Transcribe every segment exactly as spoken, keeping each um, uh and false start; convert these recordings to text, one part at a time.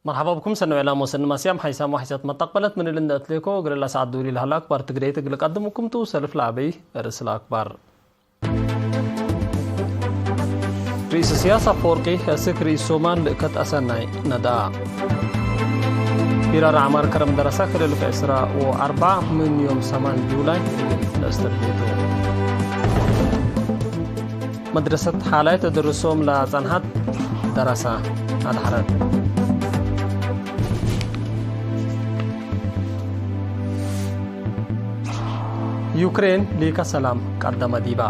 መርሐባ ብኩም ሰኒ ወዕላም ወሰኒ ማስያም ሓይሳም ወሓይሳት መተቅበለት ምን እሊ እንዴ አትሌኮ እግል ለሰዓት ዱሊ ለሀለ አክባር ትግሬት እግል ቀድምኩም ቱ። ሰልፍ ለአበይ ርእስ ለአክባር። ርኢስ እስያስ አፈወርቂ፣ እስክ ርኢስ ሶማል ልእከት አሰናይ ነድአ። ፊራር ዐማር ከረም ደረሳ ክልል ዕስራ ወአርበዕ ምን ዮም ሰማን ጁላይ ለአስተብዴቱ። መድረሰት ሓላይ ተደርሶም ለጸንሐት ደረሳ አድሐረት። ዩክሬን ሊከ ሰላም ቀደመ ዲባ።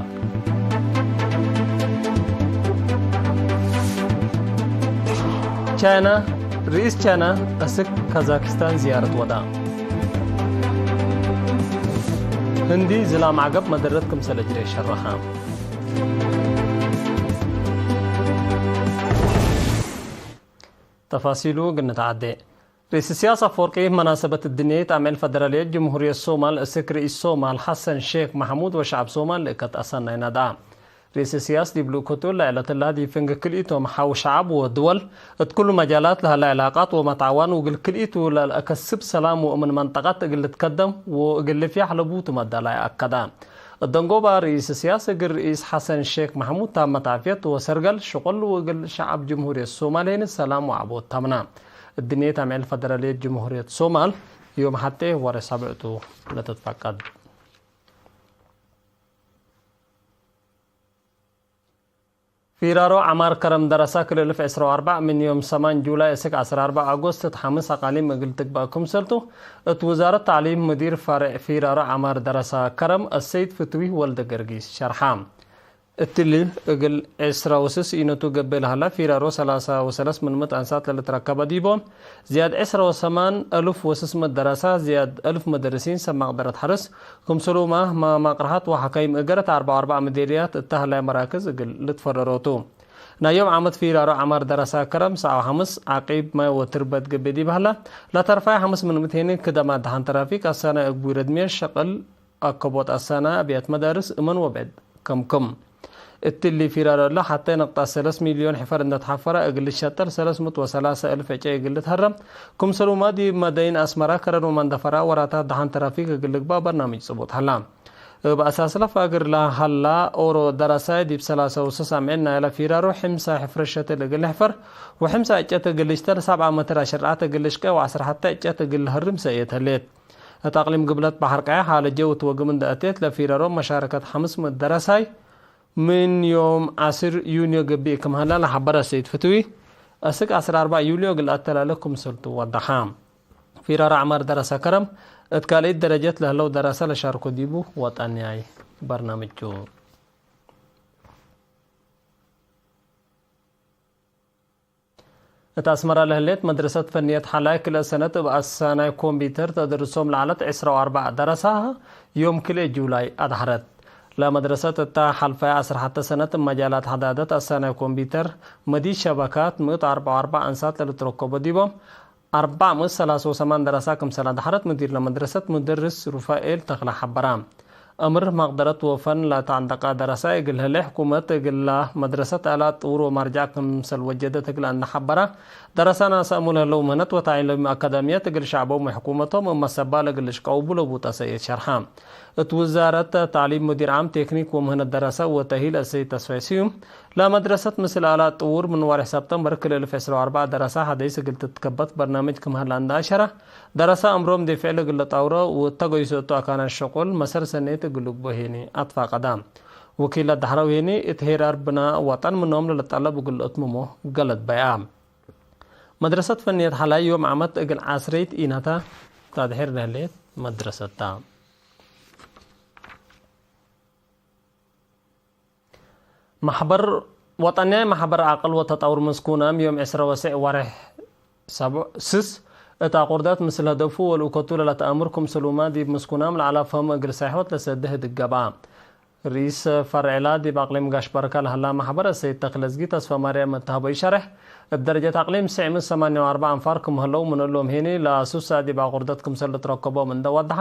ቻይና፣ ርኢስ ቻይና እስክ ካዛክስታን ዝያረት ወዳ። ህንዲ ዝላም ዐገብ መደረት ክምሰለ ጅሬ ሸረሐ። ተፋሲሉ እግል ንትዓዴ። ርኢስ እስያስ አፈወርቂ መናሰበት እድንየት አምዕል ፈደራልየት ጅምሁርየት ሶማል እስክ ርኢስ ሶማል ሐሰን ሼክ መሕሙድ ወሸዐብ ሶማል ልእከት አሰናይ ነድአ። ርኢስ እስያስ ዲብ ልእከቱ ለዐለት እላ ዲብ ፍንግ ክልኢቶም ሐው ሸዐብ ወድወል እት ኩሉ መጃላት ለሀለ ዕላቃት ወመትዓዋን ወእግል ክልኢቱ ለልአከስብ ሰላም ወእምን መንጠቀት እግል ልትከደም ወእግል ልፍያሕ ለቡቱ መዳላይ አከደ። እደንጎባ ርኢስ እስያስ እግል ርኢስ ሐሰን ሼክ መሕሙድ ታመት ዓፍየት ወሰርገል ሽቁል ወእግል ሸዐብ ጅምሁርየት ሶማል ሄኒ ሰላም ወዐቦት ተምነ። እድንየት አምዕል ፈደራልየት ጅምሁርየት ሶማል ዮም ሐቴ ወሬ ሳብዕቱ ለትትፈቀድ። ፊራሮ ዐማር ከረም ደረሳ ክልልፍ ዕስራ ወአርበዕ ምን ዮም ሰማን ጁላይ እስክ ዐስር አርበዕ አጎስት እት ሐምስ አቃሊም እግል ትግበእ ክምሰልቱ፣ እት ውዛረት ተዕሊም ሙዲር ፈርዕ ፊራሮ ዐማር ደረሳ ከረም አሰይድ ፍትዊ ወልደ ገርጊስ ሸርሐ። እትሊ እግል ዕስራ ወስስ ኢነቱ ገብእ ለሀላ ፊራሮ ሰላሳ ወሰለስ ምንምት አንሳት ለልትረከበ ዲቦም፣ ዝያድ ዕስራ ወሰማን አልፍ ወስስ ምእት ደረሳ፣ ዝያድ አልፍ መደርሲን ሰብ መቅደረት ሐርስ፣ ክምሰሉመ መማቅርሐት ወሐካይም እገረት አርበዕ ወአርበዕ ምዴርያት እተ ሀላይ መራክዝ እግል ልትፈረሮ ቱ። ናይ ዮም ዓመት ፊራሮ ዐማር ደረሳ ከረም ሰዓ ወሐምስ ዐቂብ ማይ ወትርበት ገብእ ዲብ ሀላ፣ ለተርፋይ ሐምስ ምንምት ሄኒ ክደማት ደሐን ተራፊክ አሳናይ እግቡይ ረድምየ ሸቅል አከቦት አሳናይ አብያት መዳርስ እመን ወብዕድ ከምክም። እትሊ ፊራሮ እለ ሐቴ ነቅጣት ሰለስ ሚልዮን ሕፈር እንደ ተሐፈረ እግል ልሸጠር ሰለስ ምእት ወሰላሰ እልፍ ዕጨ እግል ልትሀረም፣ ክምሰሉመ ዲብ መደይን አስመረ ከረን ወመንደፈራ ወራታት ደሐን ተራፊክ እግል ልግባእ በርናምጅ ጽቡጥ ሀላ። እብ አሳስ ለፋግር ለሀላ ኦሮ ደረሳይ ዲብ ሰላሰ ወስስ አምዕል ናይለ ፊራሮ ሕምሳ ሕፍረ ሸትል እግል ልሕፈር ወሕምሳ ዕጨት እግል ልሽተር ሰብዓ መትር አሸርዓት እግል ልሽቀ ወዐስር ሐቴ ዕጨት እግል ልሀርም ሰእየት ህሌት። እት አቅሊም ግብለት በሐር ቀያሕ ሀለ ጀው እት ወግም እንደ አቴት ለፊራሮ መሻረከት ሐምስ ምእት ደረሳይ ምን ዮም ዐስር ዩንዮ ገብእ ክም ሀላ ለሐበረ ሰይድ ፍትዊ፣ አስክ ዐስር አርበዕ ዩልዮ እግል አተላለ ክምሰልቱ ወደሐ። ፊራር ዐማር ደረሰ ከረም እት ካልኢት ደረጀት ለህለው ደረሰ ለሻርኮ ዲቡ ወጠንያይ በርናምጅ ቱ። እት አስመረ ለህሌት መድረሰት ፈንየት ሐላይ ክልኤ ሰነት እብ አሳናይ ኮምፒተር ተደርሶም ለዐለት ዕስራ ወአርበዕ ደረሳ ዮም ክልኤ ጁላይ አድሐረት። ለመድረሰት እታ ሐልፈየ ዐስር ሐተ ሰነት እብ መጃላት ሐዳደት አሳናይ ኮምፒተር፣ መዲድ ሸበካት፣ ምእት አርበዕ ወአርበዕ አንሳት ለልትረከቦ ዲቦም፣ አርበዕ ምእት ሰላሳ ወሰማን ደረሳ ክምሰል አድሐረት ምዲር ለመድረሰት ሙደርስ ሩፋኤል ተክለ ሐበራ። አምር መቅደረት ወፈን ለተአንደቀ ደረሳ እግል ህሌ፣ ሕኩመት እግለ መድረሰት አላት ጥውር ወማርጃዕ ክምሰል ወጀደት እግለ እንደ ሐበራ፣ ደረሳ ናሰ እሙ ለህለው ምህነት ወታዒም አካዳምየት እግል ሸዕቦም ወሕኩመቶም እብ መሰባል እግል ልሽቀው ቡ ለቡጠ ሰእየት ሸርሐ። እት ውዛረት ተዕሊም ሙዲር ዓም ቴክኒክ ወምህነት ደረሳ ወተእሂል አሰይድ ተስፋይ ስዩም፣ ለመድረሰት ምስል አላት ጥውር ምን ወሬሕ ሰብተምበር ክልኤ እልፍ ዕስራ ወአርበዕ ደረሳ ሐደይስ እግል ትትከበት በርናምጅ ክም ሀላ እንደ አሸረ፣ ደረሳ አምሮም ዲፍዕ ለእግል ለጣውሮ ወእተ ገይሶ እቱ አካናት ሸቁል መሰል ሰኔት እግል ልግቦ ሄኒ አትፋቀዳ። ወኪል ለዳሕረው ሄኒ እት ሄራር ብናእ ወጠን ምኖም ለልጠለብ እግል ለአትምሞ ገለድ በይአ። መድረሰት ፈንየት ሐላይ ዮም ዓመት እግል ዐስረይት ኢነታ ታድሒር ለህሌት መድረሰት ታ። መሕበር ወጠንያይ መሕበር አቅል ወተጣውር ምስኩናም ዮም ዕስረ ወስዕ ወሬሕ ሰቡዕ ስስ እት አቁርደት ምስል ህደፉ ወልኡከቱ ለለተአምር ክምሰሉመ ዲብ ምስኩናም ለዐለ ፈህም እግል ሳይሖት ለሰድህ ድገባ። ርኢስ ፈርዕላ ዲብ አቅሊም ጋሽ በርከ ለሀላ መሕበር አሰይድ ተክለዝጊ ተስፈማርያም እት ሀበዩ ሸሬሕ፣ እብ ደረጀት አቅሊም ስዕ ምእት ሰማንያ ወአርበዕ አንፋር ክም ህለው፣ ምን እሎም ሄኒ ለአሱሳ ዲብ አቁርደት ክምሰል ልትረከቦም እንደ ወደሐ፣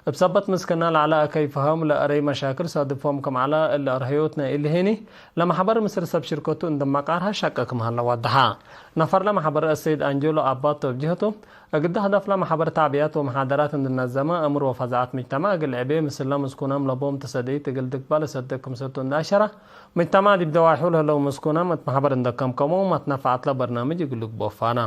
እብ ሰበት ምስክና ለዐለ አከይ ፈሀም ለአረይ መሻክል ሳድፎም ክም ዐለ፣ እለ አርሀዮትነ እሊ ሄኒ ለመሐበር ምስል ሰብ ሽርከቱ እንደ መቃርሀ ሸቀ ክም ሀለ ወደሐ። ነፈር ለመሐበር አሰይድ አንጀሎ አባቶ እብ ጅህቱ፣ እግል ሀዳፍ ለመሐበር ተዕብያት ወመሓደራት እንድነዘመ፣ እምር ወፈዛዐት ምጅተማዕ እግል ዕቤ፣ ምስለ ምስኩናም ለቦም ተሰደይት እግል ድግባ ለሰደግ ክምሰልቱ እንደ አሸረ፣ ምጅተማዕ ዲብ ደዋሒሁ ለህለው ምስኩናም እት መሐበር እንደ ከምከመው፣ መትነፈዐት ለበርናምጅ እግል ልግቦ ፋና።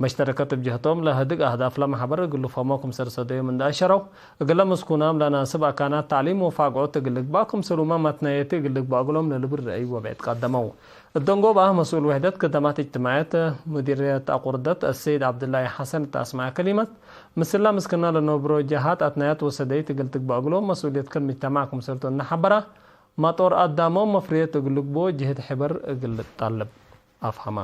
መሽተረከት እብ ጀህቶም፣ ለህድግ አህዳፍ ለመሐበር እግል ልፈሞ ክምሰል ሰደዮም እንደ አሸረው፣ እግለ ምስኩናም ለናስብ አካናት ተዕሊም ወፋግዖት እግል ልግባእ ክምሰሉመ መትነየቲ እግል ልግባእ እግሎም ለልብል ረአይ ወብዕድ ቀደመው። እት ደንጎብ አህ መስኡል ውሕደት ክደማት እጅትማዕየት ሙዲርየት አቁርደት አሰይድ ዐብድላይ ሐሰን እት አስመዐ ከሊመት፣ ምስላ ምስክና ለነብሮ ጀሃት አትናያት ወሰደይት እግል ትግበእ እግሎም መስኡልየት ክል ምጅተማዕ ክምሰልቱ እንደ ሐበራ፣ ማጦር አዳሞም መፍርየት እግል ልግቦ ጅህድ ሕበር እግል ልጠልብ አፍሀመ።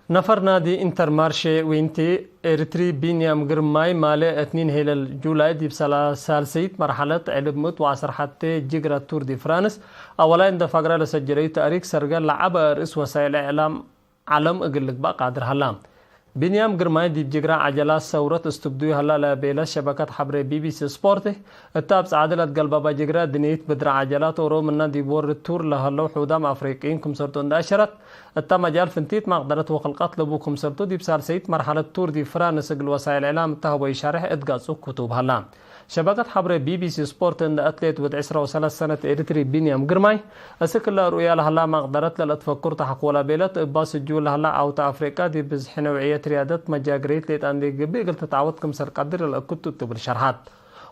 ነፈር ናዲ ኢንተርማርሼ ዊንቲ ኤሪትሪ ቢንያም ግርማይ ማሌ እትኒን ሄለል ጁላይ ዲብ ሰላ-፣ ሳልሰይት መርሐለት ዕልብ ምእት ወዐስር ሐቴ ጅግረ ቱር ዲ ፍራንስ አወላይ እንደ ፈግረ ለሰጀለዩ ተእሪክ ሰርገል ለዐበ ርእስ ወሳይል እዕላም ዐለም እግል ልግባእ ቃድር ሀላ። ቢንያም ግርማይ ዲብ ጅግረ ዐጀላት ሰውረት እስትብድዩ ሀላ ለቤለ ሸበከት ሐብሬ ቢ ቢ ሲ ስፖርት፣ እተ እብ ጸዕድ ለትገልበበ ጅግረ ድንይት ብድረ ዐጀላት ኦሮ ምነ ዲብ ወርልድ ቱር ለሀለው ሑዳም አፍሪቅይን ክምሰልቱ እንደ አሸረት፣ እተ መጃል ፍንቲት መቅደረት ወክልቀት ለቡ ክምሰልቱ ዲብ ሳልሰይት መርሐለት ቱር ዲ ፍራንስ እግል ወሳይል እዕላም እተ ሀቦ ኢሸርሕ እት ገጹ ክቱብ ሀላ። ሸበከት ሐብሬ ቢ ቢ ሲ ስፖርት እንደ አትሌት ወድ ዕስራ ወሰለስ ሰነት ኤሪትሪ ቢንያም ግርማይ፣ እስክ እለ ርኡያ ለሀላ መቅደረት ለለትፈክሩ ተሐኮላ ቤለት፣ እባ ስጁ ለሀላ ዐውተ አፍሪቃ ዲብ ብዝሒ ነውዕየት ርያደት መጃግሬት ሌጣ እንዴ ገብእ እግል ትትዐወት ክምሰል ቀድር ለእክቱ ትብል ሸርሐት።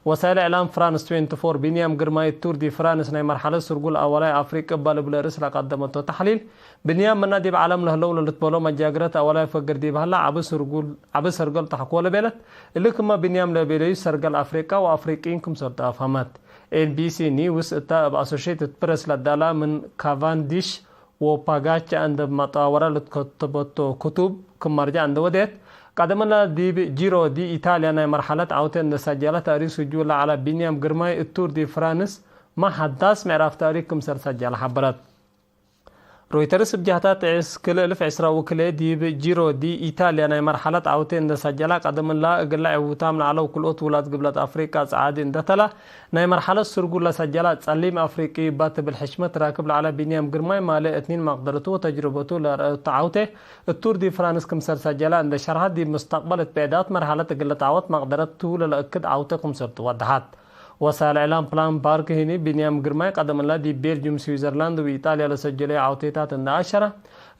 ወሳይል እዕላም ፍራንስ ትዌንቲ ፎር ቢንያም ግርማይ ቱር ዲ ፍራንስ ናይ መርሐለት ስርጉል አወላይ አፍሪቅ እባ ልብለ ርእስ ለቀደመቶ ተሕሊል፣ ብንያም ምነ ዲብ ዐለም ለህለው ለልትበሎ መጃግረት አወላይ ፈግር ዲብ ሀላ ዐቢ ስርጉል፣ ዐቢ ሰርገል ተሐኮለ ቤለት። እሊ ክመ ብንያም ለቤለዩ ሰርገል አፍሪቃ ወአፍሪቅይን ክምሰልቱ አፍሀመት። ኤን ቢ ሲ ኒውስ እተ እብ አሶሼትድ ፕረስ ለዳላ ምን ካቫንዲሽ ወፓጋቻ እንደ መጣወረ ለትከተበቶ ክቱብ ክም መርጃዕ እንደ ወዴት፣ ቀደምላ ዲብ ጂሮ ዲ ኢታልያ ናይ መርሐለት ዐውቴ እንደ ሰጀለ ተእሪክ ስጁል ለዐለ ብንያም ግርማይ እት ቱር ዲ ፍራንስ ማ ሐዳስ ምዕራፍ ተእሪክ ክምሰል ሰጀለ ሐበረት። ሮይተርስ እብ ጀህታ ጥዕስ፣ ክልኤ እልፍ ዕስራ ወክልኤ ዲብ ጂሮ ዲ ኢታልያ ናይ መርሐለት ዐውቴ እንደ ሰጀላ፣ ቀደም እላ እግለ ዕዉታም ለዐለው ክልኦት ውላድ ግብለት አፍሪቃ ጸዓዲ እንደ ተላ፣ ናይ መርሐለት ስርጉል ለሰጀላ ጸሊም አፍሪቂ እባ ትብል ሕሽመት ራክብ ለዐለ ቢንያም ግርማይ ማሌ እትኒን መቅደረቱ ወተጅርበቱ ለረአቱ ዐውቴ፣ እት ቱር ዲ ፍራንስ ክምሰል ሰጀላ እንደ ሸርሐ፣ ዲብ ሙስተቅበል እት ብዕዳት መርሐለት እግል ልትዐወት መቅደረት ቱ ለለአክድ ዐውቴ ክምሰልቱ ወደሐት። ወሳይል እዕላም ፕላን ባርክ ህኒ፣ ቢንያም ግርማይ ቀደም እላ ዲብ ቤልጅዩም፣ ስዊዘርላንድ ወኢጣልያ ለሰጀለዩ ዐውቴታት እንደ አሸረ፣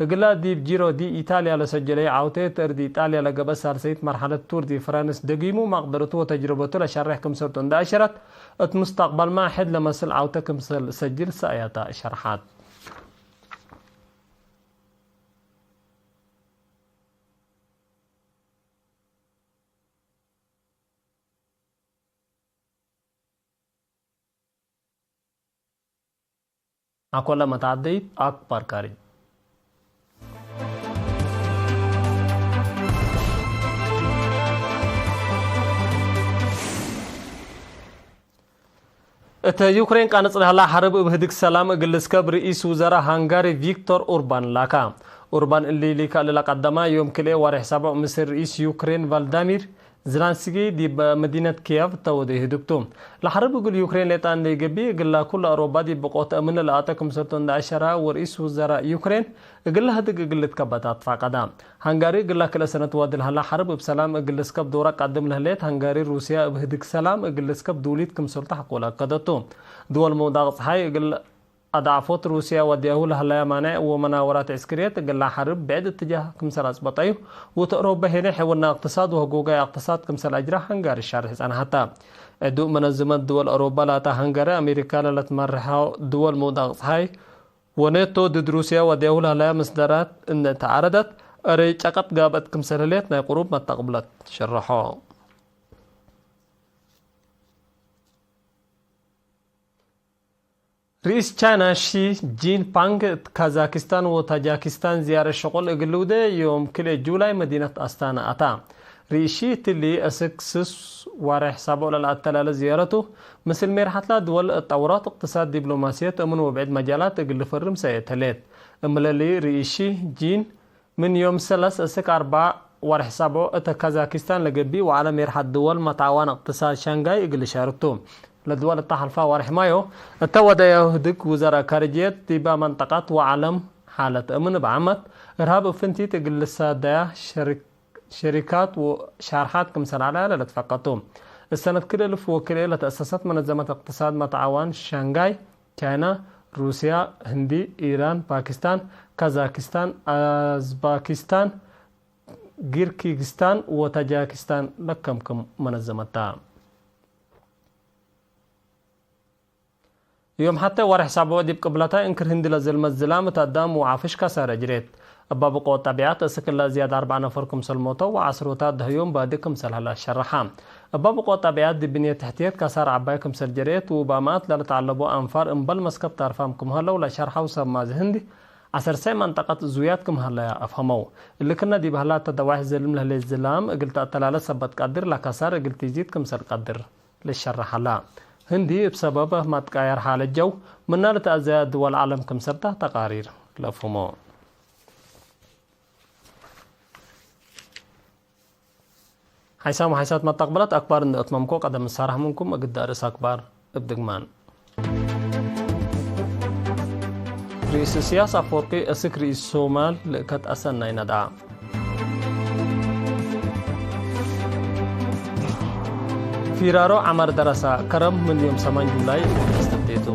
እግላ ዲብ ጂሮ ዲ ኢታልያ ለሰጀለዩ ዐውቴት፣ እርድ ኢጣልያ ለገብአ ሳልሰይት መርሐለት ቱር ዲ ፍራንስ ደጊሙ፣ መቅደረቱ ወተጅርበቱ ለሸሬሕ ክምሰልቱ እንደ አሸረት፣ እት ሙስተቅበልመ ሕድ ለመስል ዐውቴ ክምሰል ሰጅል ሰእያታ ሸርሐት። አኮለ መትዐደይት አክባር ካርጅ። እተ ዩክሬን ቃንጽ ለሀላ ሐርብ እብ ህድግ ሰላም እግል ልስከብ ርኢስ ውዘራእ ሃንጋሪ ቪክቶር ኡርባን ላካ። ኡርባን እሊ ሊካ እሊ ለቀደማ ዮም ክልኤ ዋሬሕ ሰብዕ ምስል ርኢስ ዩክሬን ቫልዳሚር ዝላንስኪ ዲብ መዲነት ኪየቭ ተወዴ ህድግቱ። ለሐርብ እግል ዩክሬን ሌጣ እንዴ ገብእ፣ እግላ ኩሉ አውሮባ ዲብ ብቆት አምን ለአተ ክምሰልቱ እንደ አሸራ፣ ወርኢስ ውዘራእ ዩክሬን እግል ለህድግ እግል ልትከበት አትፋቀዳ። ሃንጋሪ እግላ ክልኤ ሰነት ዋዲ ለሀላ ሐርብ እብ ሰላም እግል ልስከብ ዶረ ቀድም ለህሌት፣ ሃንጋሪ ሩስያ እብ ህድግ ሰላም እግል ልስከብ ዱሊት ክምሰልቱ ሐቆለ አከደቱ። ድወል መውዳቅ ጸሓይ እግል አድዓፎት ሩስያ ወድያሁ ለሀለያ ማንዕ ወመናወራት ዕስክርየት እግላ ሐርብ ብዕድ እትጃህ ክምሰል አጽበጠዩ፣ ወእት አውሮበ ሄነ ሕውና እቅትሳድ ወህጎጋይ አቅትሳድ ክምሰል አጅራ ሃንጋሪ ሻርሕ ጸንሐታ። ዕዱእ መነዝመት ድወል አውሮበ ላታ ሃንጋሪ አሜሪካ ለለትመርሐው ድወል ምውዳቅ ጸሓይ ወኔቶ ድድ ሩስያ ወድያሁ ለሀለያ ምስደራት እነ ተዓረደት፣ እሬ ጨቀጥ ጋብአት ክምሰል ህሌት ናይ ቅሩብ መተቅብለት ሸረሖ። ርኢስ ቻይና ሺ ጂንፓንግ እት ካዛኪስታን ወታጃኪስታን ዝያረት ሸቁል እግል ልውዴ ዮም ክልኤ ጁላይ መዲነት አስታና አታ። ርኢሺ እትሊ፣ እስክ ስስ ዋሬሕ ሳብዕ ለለአተላለ ዝያረቱ፣ ምስል ሜርሐትላ ድወል እት ጠውራት እቅትሳድ፣ ዲብሎማስየት፣ እምን ወብዕድ መጃላት እግል ልፈርም ሰእየት ህሌት። እምለሊ ርኢሺ ጂን፣ ምን ዮም ሰለስ እስክ አርበዕ ወሬሕ ሳብዕ እተ ካዛኪስታን ለገብእ ወዐለ ሜርሐት ድወል መትዓዋን እቅትሳድ ሻንጋይ እግል ልሻርክ ቱ። ለድወል እተ ሐልፋ ወሬሕ ማዮ እተ ወደያሁ ህድግ ውዘራእ ካርጅየት ዲበ መንጠቀት ወዐለም ሓለት እምን እብ ዓመት እርሃብ እብ ፍንቲት እግል ልሳደያ ሸሪክ ሸሪካት ወሻርሓት ክምሰል ዐለ ለልትፈቀቱ። እሰነት ክልኤ እልፍ ወክልኤ ለተአሰሰት መነዘመት እቅትሳድ መትዓዋን ሻንጋይ፣ ቻይና፣ ሩስያ፣ ህንዲ፣ ኢራን፣ ፓኪስታን፣ ካዛኪስታን፣ አዝባኪስታን፣ ጊርኪጊስታን ወታጃኪስታን ለከምክም መነዘመት ተ። ዮም ሐቴ ወሬሕ ሳብዕ ዲብ ቅብለታይ እንክር ህንዲ ለዘልመት ዝላም እት አዳም ወዓፍሽ ካሳረ ጅሬት። እበ ብቆ ጠቢዐት እስክ እለ ዝያድ አርበዕ ነፈር ክምሰል ሞተው ወዐስሮታት ደህዮም ባዲ ክምሰል ሀለ ሸረሐ። እበ ብቆ ጠቢዐት ዲብ ብንየት ተሕትየት ካሳር ዐባይ ክምሰል ጀሬት ውበ መአት ለልትዐለቦ አንፋር እምበል መስከብ ታርፋም ክም ሀለው ለሸርሐው ሰብ ማዚ ህንዲ ዐሰርሰይ መንጠቀት እዙያት ክም ሀለያ አፍሀመው። እሊ ክነ ዲብ ሀላ እተ ደዋይሕ ዘልም ለህሌት ዝላም እግል ተአተላለ ሰበት ቀድር ለካሳር እግል ቲዚድ ክምሰል ቀድር። ልሸረሕ ሀላ። ህንዲ እብ ሰበብ መትቀየር ሓለት ጀው ምነ ልትአዘየ ድወል ዐለም ክምሰል ተ ተቃሪር ለፍህሞ። ሓይሳም ወሓይሳት መተቅብለት አክባር እንዴ አትመምኮ ቀደም ንሳረሕ ምንኩም እግል አርእስ አክባር እብ ድግማን። ርኢስ እስያስ አፈወርቂ እስክ ርኢስ ሶማል ልእከት አሰናይ ነድአ። ፊራሮ ዐመር ደረሳ፣ ከረም ምን ዮም ሰማን ጁላይ አስተብዴቱ።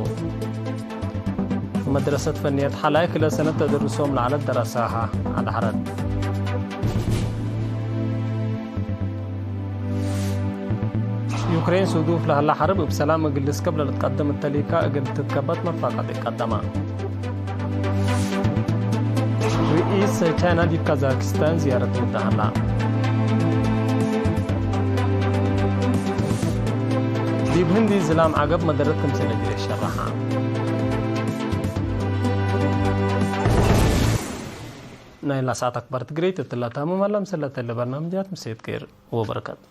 መድረሰት ፈንየት ሐላይ ክለ ሰነት ተደርሶም ለዐለት ደረሳሀ አድሐረት። ዩክሬን ሱዱፍ ለሀላ ሐርብ እብ ሰላም እግል ልስከብ ለልትቀደም እተሊካ እግል ትትከበት መትፋቀት ኢቀደመ። ርኢስ ቻይና ዲብ ካዛክስታን ዝያረት ወደ ሀላ። ዲብ ህንዲ ዝላም ዐገብ መደረት ክምሰል እግል ሸረሐ። ናይላ ሰዓት አክባር ትግሬ ትትላ ታምም አላ። ምስለ ተለ በርናምጃት ምሴት ኬር ወበረከት።